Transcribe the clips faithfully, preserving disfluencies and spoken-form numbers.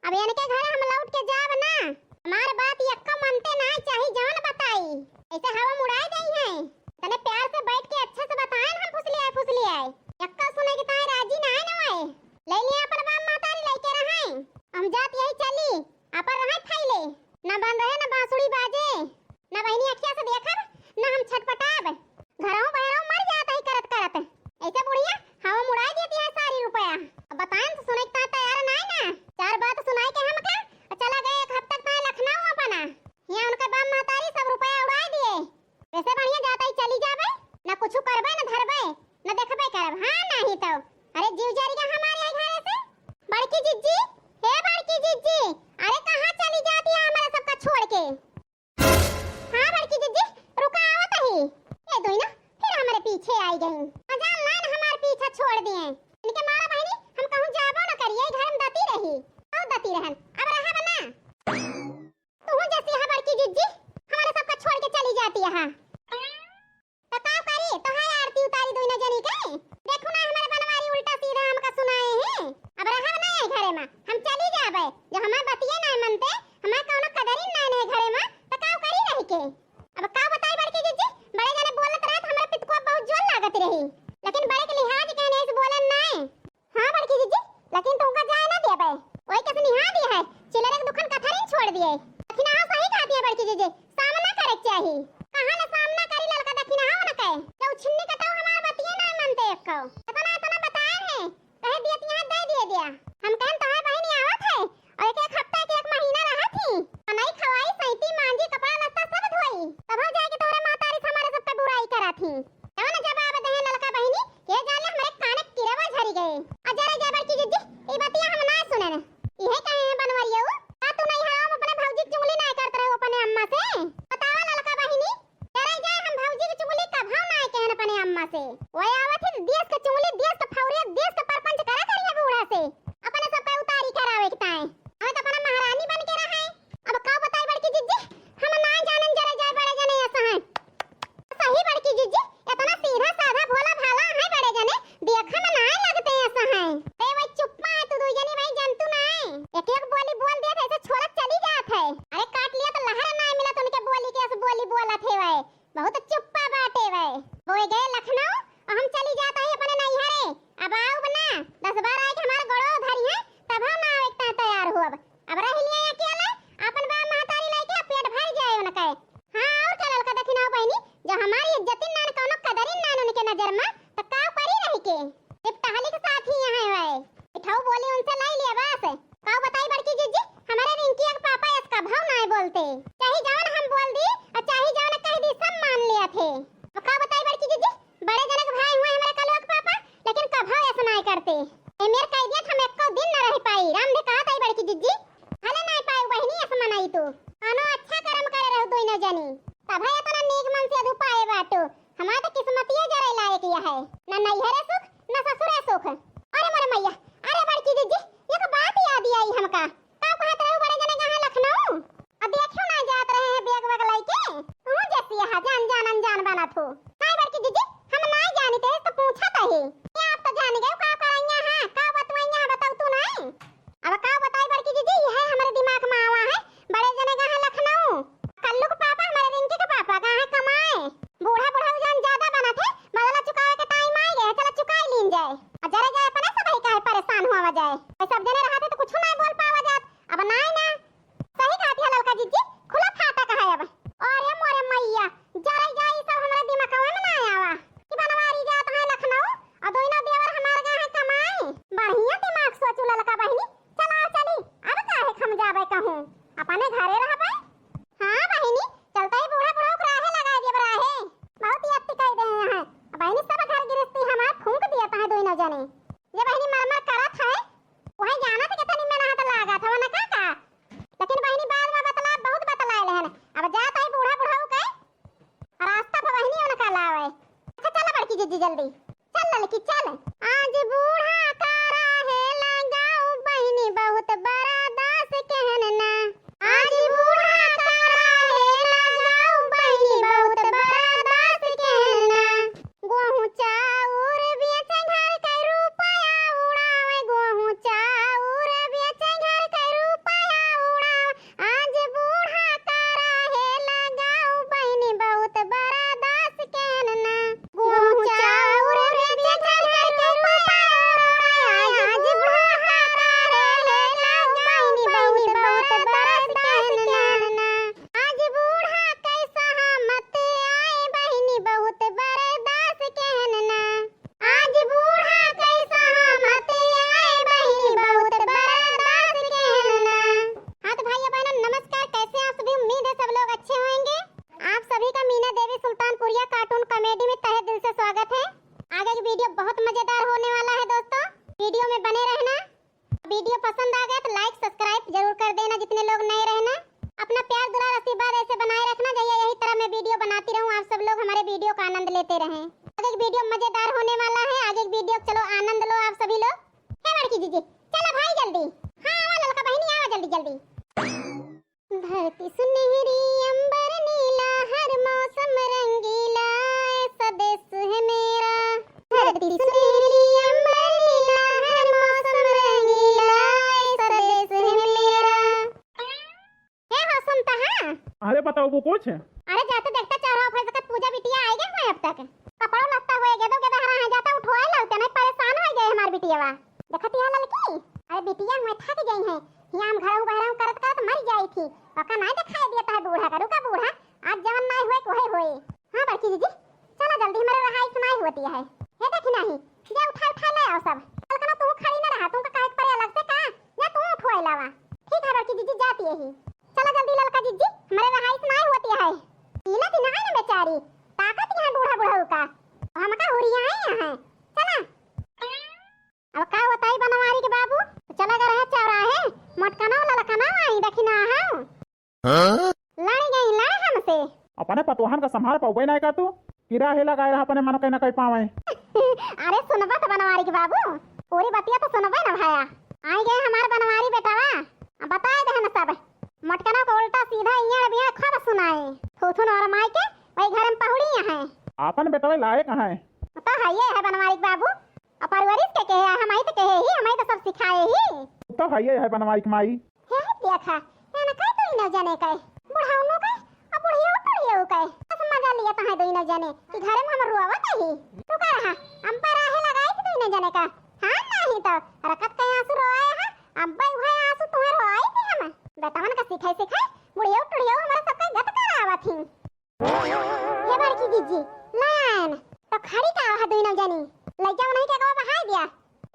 अब इनके घरे हम लौट के जाब ना, हमार बात यक्को मनते ना, चाही जवन बताई, ऐसे हवा मुड़ाए देई हैं। तने प्यार से बैठ के अच्छे से बताएन हम फुसलियाए फुसलियाए, यक्को सुने के ताए राजी ना है ना आए। ले लिए अपन बाप महतारी लेके रहे, हम जात यही चली, अपन रहे फैले, न बन रहे न बांसुरी बाजे, न बहिनी अखिया से देखब, न हम छटपटाब। घरहू बहरहू मर जात ही करत करत। ऐसे बुढ़िया हवा मुड़ाई देती है सारी रुपया। अब बताएन तो सुने के तैयार नाई ना। चार बात सुनाई के हमका, और चला गए एक हफ्ता तक लखनऊ अपना। यहाँ उनके बाप महतारी सब रुपया उड़ाई दिए। वैसे बढ़िया जाता ही चली जाबे, न कुछ करबे, न धरबे, न देखबे करब। हाँ, नहीं तो। अरे जीव जरी गा हमारे आई घरे से। बड़की जिज्जी, हे बड़की जिज्जी, अरे कहाँ चली जाती है हमारे सबका छोड़ के? हाँ बड़की जिज्जी, रुका आवत ही। ए दोइना, फिर हमारे पीछे आई गई। अजान लाइन हमारे पीछा छोड़ दिए। इनके मारा बहिनी, हम कहूँ जाबो न करिए, घर में दती रही। और दती रहन, अब रहब ना। तू जैसी है बड़की जिज्जी, हमारे सबका छोड़ के चली जाती है। तो का करी, तो है आरती उतारी दोनों जनी के। देखो ना हमारे बनवारी उल्टा सीधा हमका सुनाए हैं। अब रहब ना है घरे में, हम चली जाबे। जो हमारे बतिये ना मनते, हमारे कौनो कदरी ना है घरे में, तो का करी रह के। अब का बताई बड़की जिज्जी, बड़े जने बोलत रहे तो हमारे पितको बहुत जोर लागत रही, लेकिन बड़े के लिहाज कहने से बोलन ना। हाँ बड़की जिज्जी, लेकिन तुमका जाए ना देबे। वही कैसे निहा दिया है, चिलरे के दुकान कथरिन छोड़ दिए। दखिनहा सही कहा दिया बड़की जिज्जी, सामना करे के चाही। कहाँ ना सामना करी ललका दखिनहा न कहे। जब छिन्नी कटाऊ हमार बतिये ना मनते एक कौ। इतना इतना बताए हैं, कहे दिए तो यहाँ दे दिए दिया। हम कहन तोहार बहिनी आवत है, और एक एक हफ्ता के एक महीना रहत ही। बनाई खवाई, सैती मांजी, कपड़ा लत्ता सब धोई। तब हो जाए कि तोहरे महतारी से हमारे सब पे बुराई करत ही। तब न जवाब दे ललका बहिनी, के जाने हमरे काने किरवा झरी गए। आ जरा जा बड़की जिज्जी, ई बतिया हम ना सुने न। इहे कहे हैं बनवरिया, का तू नहीं हराम अपने भौजी के चुगली ना करत रहो अपने अम्मा से? बतावा ललका बहिनी, जरा जा हम भौजी के चुगली कभाव ना कहन अपने अम्मा से। वो आवत ही देश के चुगली, देश के फौरिया, देश के परपंच करा करिया बूढ़ा से। अपने सब पे उतारी करावे के ताए। हमें तो अपना महारानी बन के रहे। अब का बताई बड़की जिज्जी, हम ना जानन जरा जाए बड़े जने ऐसा है। सही बड़की जिज्जी, इतना सीधा साधा भोला भाला है बड़े जने, देखा में नाय लगते ऐसा है। ए वही चुप्पा है तू दुई जनी भाई जंतु ना है। एक एक बोली बोल दिया था ऐसे छोड़त चली जात है। अरे काट लिया तो लहर ना मिला तो उनके बोली के ऐसे बोली बोला थे वह। बहुत चुप्पा बाटे वह। हो गए लखनऊ और हम चली जाता है अपने नैहरे। अब आउब ना, दस बार आए के हमार गोड़ो धरी है, तब हम ना आवे के तैयार हो अब। अब रह लिए अकेले, अपन बाप महतारी लेके पेट भर जाए उनके। हाँ, और का ललका दखिनहा बहिनी, जब हमारी इज्जतिन नान, कौनो कदरिन नान उनके नजर में, तो का करी रह के? जब टहली के साथ ही यहाँ है, मिठाऊ बोली उनसे लाई लिया बस। का बताई बड़की जिज्जी, हमारे रिंकिया के पापा इसका भाव ना बोलते, चाहे जवन हम बोल दी और चाहे जवन कह दी, सब मान लिया थे। अब का बताई बड़की जिज्जी, बड़े जनक भाई हुए हमारे कलुआ के पापा, लेकिन कभो ऐसा ना करते। ए मेर कह दिया हम एको दिन ना रह पाई। राम दे कहा ताई बड़की जिज्जी, भले ना पाए बहिनी ऐसा मनाई तू। आनो अच्छा कर्म करे रहो दोनों जनी। तब है इतना नीक मन से अदु पाए बाटो। हमार तो किस्मतिये जरे लायक यह है। ना नैहरे सुख, ना ससुरे सुख। अरे मोरे मैया, अरे बड़की जिज्जी, एक बात याद आई हमका। का कहत रहू बड़े जने कहाँ लखनऊ? अब देखियो ना जात रहे हैं बैग वैग लइके। तू जैसी यहाँ जान जान अनजान बनत हो। नाई बड़की जिज्जी, हम नाई जानी थे तो पूछत ही। ये आप तो जान गए का करैया है, का बतवैया है बताऊ तू नाई। अब का बताई बड़की जिज्जी, यह हमारे दिमाग में आवा है। बड़े जने कहाँ लखनऊ। कल्लू के पापा, हमारे रिंकी के पापा, कहाँ है कमाए? बूढ़ा बुढ़ऊ जान ज्यादा बना थे, बदला चुकावे के टाइम आई गए, चला चुकाई लीन जाए। आ जरा जाए अपने सब ही काहे परेशान हुआ जाए। और सब जने रहा थे तो कुछ ना बोल पावा जात। अब ना है ना। सही कहती है ललका जिज्जी, खुला फाटक है अब। अरे मोरे मैया, जरा जाए सब हमारे दिमाग में ना आवा। कि बनवारी जात है लखनऊ, और दोनों देवर हमारे गए हैं कमाए। बढ़िया दिमाग सोचू ललका बहिनी, चला चली, अब काहे हम जाबे कहूँ, अपने घरे रहबे। हाँ बहिनी, चलते ही बूढ़ा बुढ़ऊ के राहे लगा दिए राहे। बहुत ही अति कह दे हैं। बहिनी सब घर गिरस्ती हमार फूंक दिया तहे दोनों जने। ये बहिनी मर मर करत है, वही जाना था कितनी मेहनत लागत है, वरना का का। लेकिन बहिनी बाद में बतला, बहुत बतलाए लेहन। अब जात है बूढ़ा बुढ़ऊ के रास्ता पर बहिनी उनका लावे। अच्छा चल बड़की जिज्जी जल्दी। चल ललकी चल। आज बूढ़ा का राहे लगाऊ बहिनी बहुत बड़ा दास कहन ना। आज बूढ़ा धरती सुनहरी अंबर नीला, हर मौसम रंगीला, ऐसा देश है मेरा। धरती सुनहरी अंबर नीला, हर मौसम रंगीला, ऐसा देश है मेरा। ए हो, सुनता है? अरे, बताओ वो कुछ। अरे, जाते देखता चारों ओर से पूजा बिटिया आए गए हुए अब तक। कपड़ों लत्ता हुए गए, दो गए हरा है, जाता उठवाए लाओ, नहीं परेशान हो गए हमार बिटिया। देखती है ललकी, अरे बिटिया हुए थक गई है, हियाँ हम घर बहरा करत करत मर जाई थी। पका नहीं दिखाई देता है बूढ़ा का, रुका बूढ़ा, आज जवन नहीं हुए कोहे होए। हाँ बड़की जीजी, चला जल्दी, हमारे रहाई सुनाई होती है। हे देखी नहीं, जा उठा उठा ले आओ सब। ललकना तू खड़ी ना रहा, तुमका काहे के परे अलग से का? जा तू उठवाई लावा। ठीक है बड़की जीजी, जाती यही। चला जल्दी ललका जीजी, हमारे रहाई सुनाई होती है। तीना दिन है ना बेचारी, ताकत यहाँ बूढ़ा बुढ़ऊ का, हमका हुरियाए यहाँ। चला। अब का बताई बनवारी के बाबू, चला गए रहे चौराहे, मोटकनौ ललकनौ आई देखी ना हो। हाँ? लड़ गई लड़ हमसे। अपने पतोहन का संभाल पउबे नाय का तू? किरा हे लगाए रहा अपने मन के न कह पावे। अरे सुनबा तो बनवारी के बाबू, पूरी बतिया तो सुनबे न भाया। आई गए हमार बनवारी बेटवा, अब बताए दे हम सब। मोटकनौ को उल्टा सीधा इयाड़ बियाड़ खूब सुनाए। थू थू नोर माई के, वही घर में पहुड़ी है। आपन बेटवा लायक है। तो है ये है बनवारी के बाबू, अब परवरिश के कहे, हमही तो कहे ही, हमही तो सब सिखाए ही। तो है ये है बनवारी के माई। हे देखा, एनका दुइनो जने के, बुढ़ौनो के, अब बुढ़ियो टुढ़ियो के। बस मजा लिया तहाँ दुइनो जने कि घरे में हम रोवत ही। तू का रहा, हम पर आहे लगाई थी दुइनो जने का। हाँ, नहीं तो, रकत के आंसू रोए है, अब भाई वह आंसू तुम्हें रोए थी हम। बेटवन का सिखाई सिखाई, बुढ़ियो टुढ़ियो हमारे सबके गत करावत ही। हे बड़की जीजी, लायन, तो खड़ी का वह दुइनो जनी, लइका उन्हीं के अगवा बहाई दिया,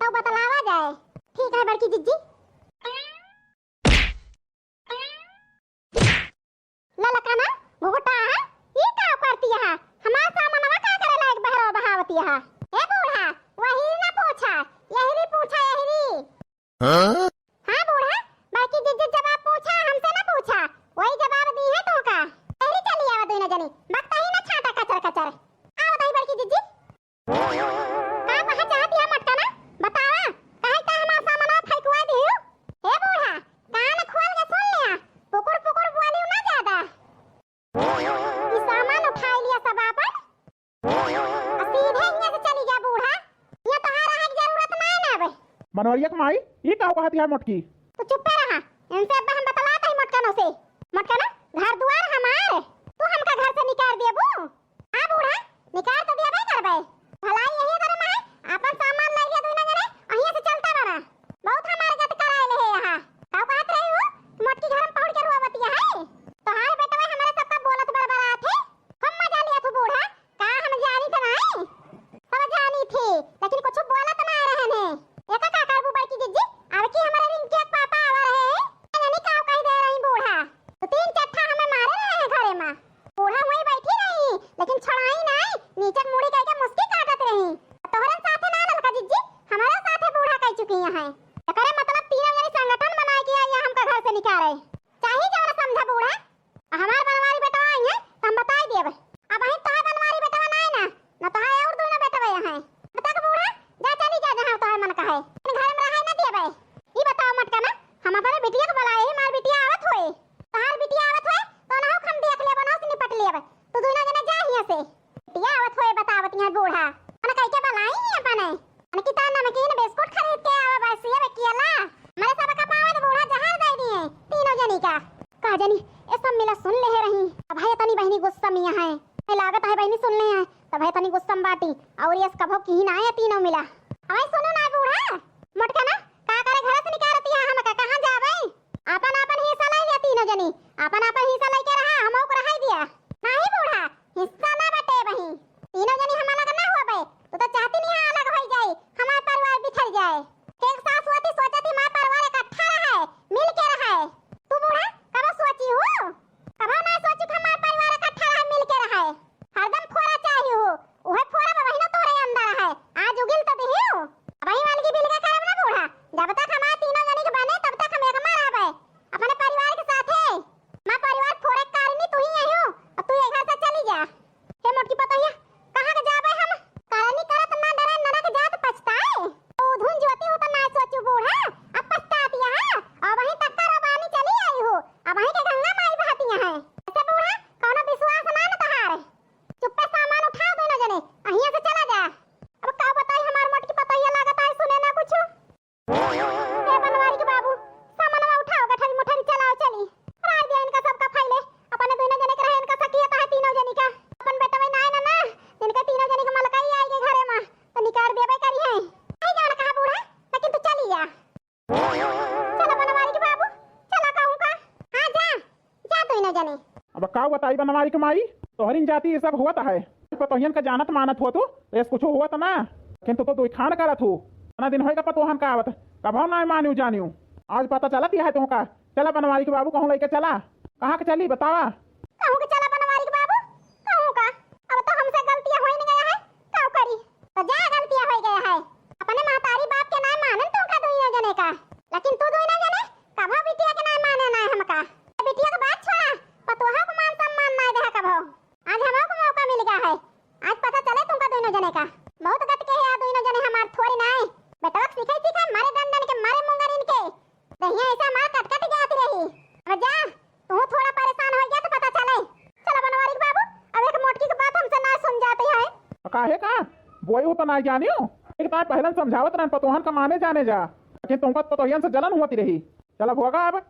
तो बतलावा जाए। ठीक है बड़की जीजी। ललकना, घुघुटा है, ई का करती है? हमार सामानवा का करे लायक बहरो बहावती है? ए बूढ़ा, वही ना पूछा, यही पूछा, यही। हाँ? हाँ बूढ़ा, बड़की जीजी जवाब पूछा, हमसे ना पूछा, वही जवाब दी है तो का? यही चली आवा दुइनो जनी, बकता ही ना छाटा कचर कचर। आवा दही बड़की जीजी। का कहा चाहती है मोटकना? बतावा, काहे का हमार सामानवा फेंकवा दिहू? ए बूढ़ा, कान खोल के सुन लिया, पुकुर पुकुर बोलियो ना ज्यादा। ई सामान उठाई लिया सब आपन, आ सीधे हियां से चली जा बूढ़ा, हियां तोहार रहे के जरूरत नाय ना बे। बनवरिया के माई, ई का कहती है मोटकी? तू चुप्पे रहा, इनसे अब हम बतलात ही मोटकनो से। मोटकना, घर दुआर हमार, तू हमका घर से निकाल देबू? हाँ बूढ़ा, निकाल तो देबे करबे। भलाई यही घर में है, आपन सामान लाई लिया दुइना जने, अहिया से चलता बना। बहुत हमार गत कराए ले है यहाँ। का कहत रही हो? मोटकी घर में पहुड़ के रोवतिया है। तोहार बेटवा हमारे सबका बोलत बड़बड़ात है। हम मजा लिया तू बूढ़ा, का हम जानी तो नहीं? सब जानी थी, लेकिन कुछ बोलत ना रहन है। एका का करबू बड़की जीजी? अब की हमारे रिंकी के पापा आवा रहे हैं, जानी का कह दे रही बूढ़ा। तो तीन चट्ठा हमें मारे रहे हैं घरे में। बूढ़ा वहीं बैठी रही, लेकिन छोड़ाई नाई, नीचे मुड़ी कह के मुस्की काटत रही। तोहरे साथे ना ललका जिज्जी, हमारे साथे बूढ़ा कह चुकी हैं। एकरे मतलब तीनों जनी संगठन बनाए के आई हमका घर से निकाले। चाहे जवन समझा बूढ़ा, हमार बनवारी बेटवा आई है, तो हम बताई देब। अब अहिन तोहार बनवारी बेटवा ना है ना, ना तोहार और दोनों बेटवा यहाँ है। बता के बूढ़ा, जा चली जा जहाँ तोहार मन कहे, इन घर में रहे ना देबे। ई बताओ मोटकना, हम अपने बिटिया के बुलाए ही, हमार बिटिया आवत होए। तोहार बिटिया आवत होए, तो ओनहु के हम देख लेब, ओनहु से निपट लेब। तू दुइनो जने जा हियां से। बिटिया आवत होए बतावत हियां बूढ़ा। ओने कह के बुलाई ही अपने। ओने कितना नमकीन बिस्कुट खरीद के आवा बस ये बेकियला। हमरे सब का पावे तो बूढ़ा जहर दे दिए तीनों जनी का। का जनी, ए सब मिला सुन ले रही। अब है तनी बहिनी गुस्सा में है। ए लागत है बहिनी सुन ले है। तब है तनी गुस्सा में बाटी। और यस कभो की ना आए तीनों मिला। अब सुनो ना बूढ़ा। मोटकना, का करे घर से निकारती है हमका, कहाँ जाबे? आपन आपन हिस्सा लाई लिया तीनों जनी, आपन आपन हिस्सा लइके रहा, हमहू को रहाई दिया। नाही बूढ़ा, हिस्सा ना बटे बही, तीनों जनी हम अलग ना होबे। तू तो चाहती नहीं है अलग होई जाई, हमार परिवार बिखर जाए। एक सास होती सोचती हमार परिवार इकट्ठा रहे, मिल के रहे। तू बूढ़ा कब सोची हो? कब ना सोची कि हमार परिवार इकट्ठा रहे, मिल के रहे। हरदम फोरा चाही हो, उहे फोरा में वही ना तोहरे अंदर है। आज उगिल तो दिहियो। अब वही वाली की बिल का करब ना बूढ़ा, अब का बताई बनवारी के माई, तोहरिन जाति ये सब होत है। पतोहियन का जानत मानत हो तू, तो ऐस कुछ होत ना। लेकिन तू तो दुई खान करत हो। इतना दिन होइगा पतोहन का आवत, कभो ना मानियो जानियो। आज पता चलत ही है तुमका। चला बनवारी के बाबू, कहूँ लइके चला। कहाँ के चली बतावा? कहूँ के चला बनवारी के बाबू, कहूँ का? अब तो हमसे गलतियाँ होइ न गया है, का करी? तो जा, गलतियाँ होइ गया है। अपने महतारी बाप के ना मानन तुमका दुइनो जने का, लेकिन तू दुइनो जने कभो बिटिया के ना माने ना हमका। बिटिया के बात छोड़ा, पतोहा को मान सम्मान ना दे कभो। आज हमको मौका मिल गया है, आज पता चले तुमका दुइनो जने का। बहुत गत के है दुइनो जने हमार, थोड़ी ना है। बेटवा के सिखाई सिखाई, मारे डंडन के, मारे मुंगरिन के। दहिया ऐसे हमार कट कट जात रही। अब जा, तू थोड़ा परेशान हो गया तो पता चले। चला बनवारी के बाबू, अब एक मोटकी के बात हमसे ना सुन जाती है। काहे का? बोई हो तो ना जानियो। एक ताय पहलन समझावत रहन पतोहन का माने जाने जा, लेकिन तुमका पतोहियन से जलन होती रही। चला भोगा अब।